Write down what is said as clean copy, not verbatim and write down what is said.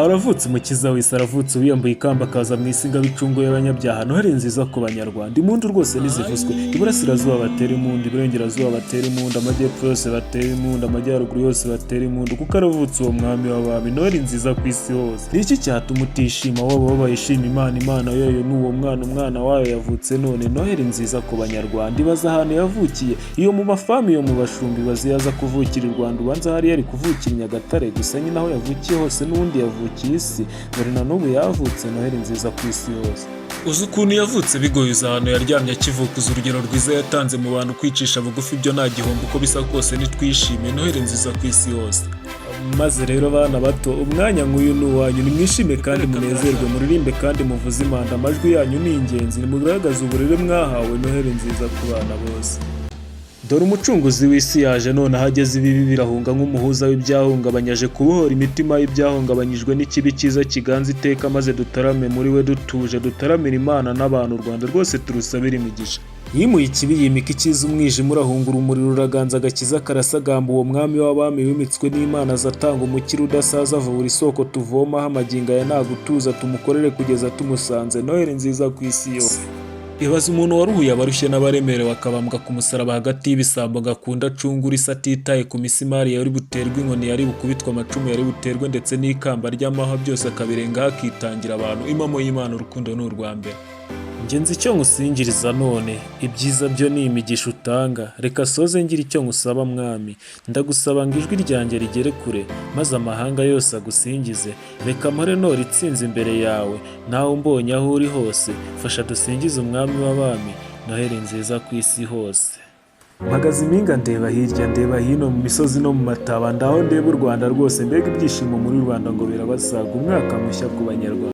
Aravutse Umukiza wese, aravutse uwiyambuye ikamba akaza mu isi ngo abe incungu y'abanyabyaha. Noheli nziza ku Banyarwanda. Impundu rwose nizivuzwe iburasirazuba batera impundu, iburengerazuba batera impundu, amajyepfo yose batera impundu, amajyaruguru yose batera impundu, kuko aravutse uwo mwami w'abami. Noheli nziza ku isi hose. Ni iki cyatuma utishima? Waba wabaye ishima Imana, Imana yayo ni uwo mwana, umwana wayo yavutse none. Noheli nziza ku Banyarwanda. Ibaza ahantu yavukiye, iyo mu mafamu, iyo mu bashumba. Ibaze iyo aza kuvukira i Rwanda, ubanza hariya yari kuvukira i Nyagatare. Gusa nyine aho yavukiye hose n'ubundi yavukiye isi, dore na n'ubu yavutse. Noheli nziza ku isi hose. Uzi ukuntu yavutse bigoye, uzi ahantu yaryamye akivuka, uzi urugero rwiza yatanze mu bantu. Kwicisha bugufi byo nta gihombo, uko bisa kose nitwishime. Noheli nziza ku isi hose. Maze rero bana bato, umwanya nk'uyu ni uwanyu. Nimwishime kandi munezerwe, muririmbe kandi muvuze impanda. Amajwi yanyu ni ingenzi, nimugaragaze uburere mwahawe. Noheli nziza ku bana bose. Dore Umucunguzi w'isi yaje none, ahageze ibibi birahunga. Nk'umuhuza w'ibyahungabanye, aje kubohora imitima y'ibyahungabanyijwe n'ikibi cyiza kiganza iteka, maze dutarame muri we dutuje, dutaramire Imana n'abantu. U Rwanda rwose turusabire imigisha. Yimuye ikibi, yimika icyiza, umwijima urahunga, urumuri ruraganza, agakiza karasagamba. Uwo mwami w'abami wimitswe n'Imana aza atanga umukiro udasaza, avubura isoko tuvomaho amagingo aya ntagutuza. Tumukorere kugeza tumusanze. Noheli nziza ku isi yose. Ibaze umuntu waruhuye abarushye n'abaremerewe, akabambwa ku musaraba hagati y'ibisambo, agakunda acungura isi atitaye ku misimari yari buterwe inkoni, yari bukubitwe amacumu, yari buterwe ndetse n'ikamba ry'amahwa, byose akabirengaho akitangira abantu. Impamo y'Imana, urukundo ni urwa mbere. Njye nzi icyo nkusingiriza none, ibyiza byo ni imigisha utanga. Reka soze ngira icyo nkusaba mwami, ndagusaba ngo ijwi ryanjye rigere kure, maze amahanga yose agusingize. Reka mpore nora itsinze imbere yawe, nawe umbonye aho uri hose. Fasha dusingize Umwami w'abami. Noheli nziza ku isi hose. Mpagaze impinga, ndeba hirya, ndeba hino, mu misozi no mu mataba, ndaho ndeba u Rwanda rwose. Mbega ibyishimo muri Rwanda ngo birabasaga! Umwaka mushya ku Banyarwanda.